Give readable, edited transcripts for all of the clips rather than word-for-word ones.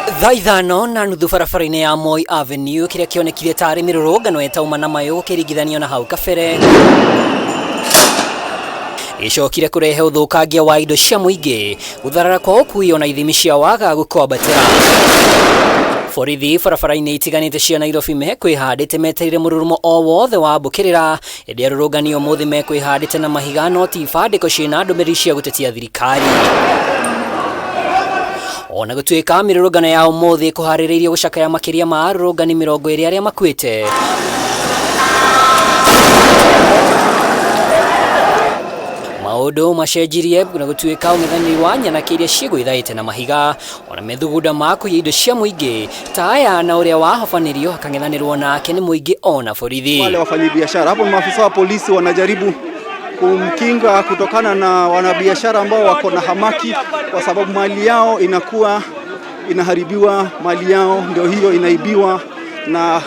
Thaa 5:30 barabara-inĩ ya Moi Avenue kĩrĩa kĩonekire tarĩ mĩrũrũngano ĩtauma na mayũ gũkĩringithanio na hau kabere gĩcokire kũrehe ũthũkangia wa indo cia mũingĩ, gũtharara kwa ũkui ona ithimi cia wagagu kwambatĩra. Borithi barabara-inĩ itiganĩte cia Nairobi mekwĩhandĩte metereire mũrurumo o wothe wa mbũkĩrĩra, ĩndĩ arũrũngani ũmũthĩ mekwĩhandĩte na mahiga no ti ibandĩko ciĩna ndũmĩrĩri cia gũtetia thirikari. Ona gũtuĩka mĩrũrũngano ya ũmũthĩ kũharĩrĩirio gũcakaya makĩria ma arũrũngani 20 arĩa makuĩte, maũndũ macenjirie na gũtuĩka ũng'ethanĩri wa nyanake iria ciĩgwĩthaĩte na mahiga ona methugunda ma kũiya indo cia mũingĩ ta aya na ũrĩa wahobanĩrio akang'ethanĩrwo nake nĩ mũingĩ ona borithi. Wale wafanyabiashara hapo, maafisa wa polisi wanajaribu kumkinga kutokana na wanabiashara ambao wako na hamaki, kwa sababu mali yao inakuwa inaharibiwa, mali yao ndio hiyo inaibiwa, na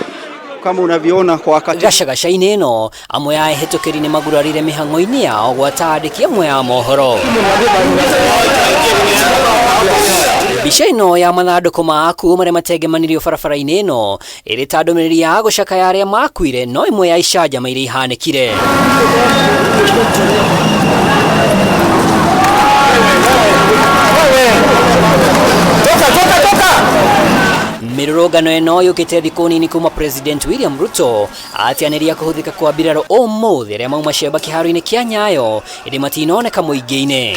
kama unavyoona kwa wakati Gacagaca-inĩ ĩno amwe a ehĩtũkĩri nĩ magurarire mĩhang'o-inĩ yao gwata andĩki amwe a mohoro. Mbica ĩno ya mathandũkũ ma akuũ marĩa matengemanirio barabara-inĩ ĩno ĩrĩ ta ndũmĩrĩri ya gũcakaya arĩa makuire no ĩmwe ya icanjama iria ihanĩkire. Mĩrũrũngano ĩno yũkĩte thikũ nini kuma President William Ruto atianĩria kũhũthĩka kwa mbirarũ ũmũthĩ arĩa mauma cemba kĩharo-inĩ kĩa Nyayo ĩndĩ matinoneka mũingĩ-inĩ.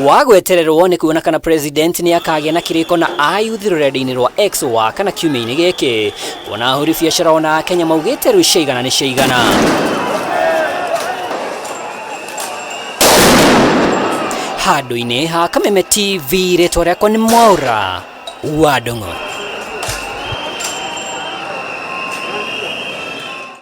Wa gwetererwo nĩ kuona kana President nĩ akagĩa na kĩrĩko na ayuthi rũrenda-inĩ rwa X wa kana kiumia-inĩ gĩkĩ kuona ahũri biacara ona Akenya maugĩte rĩu ciaigana nĩ ciaigana. Handũ-inĩ ha Kameme TV rĩtwa rĩakwa nĩ Mwaũra wa Ndung'u.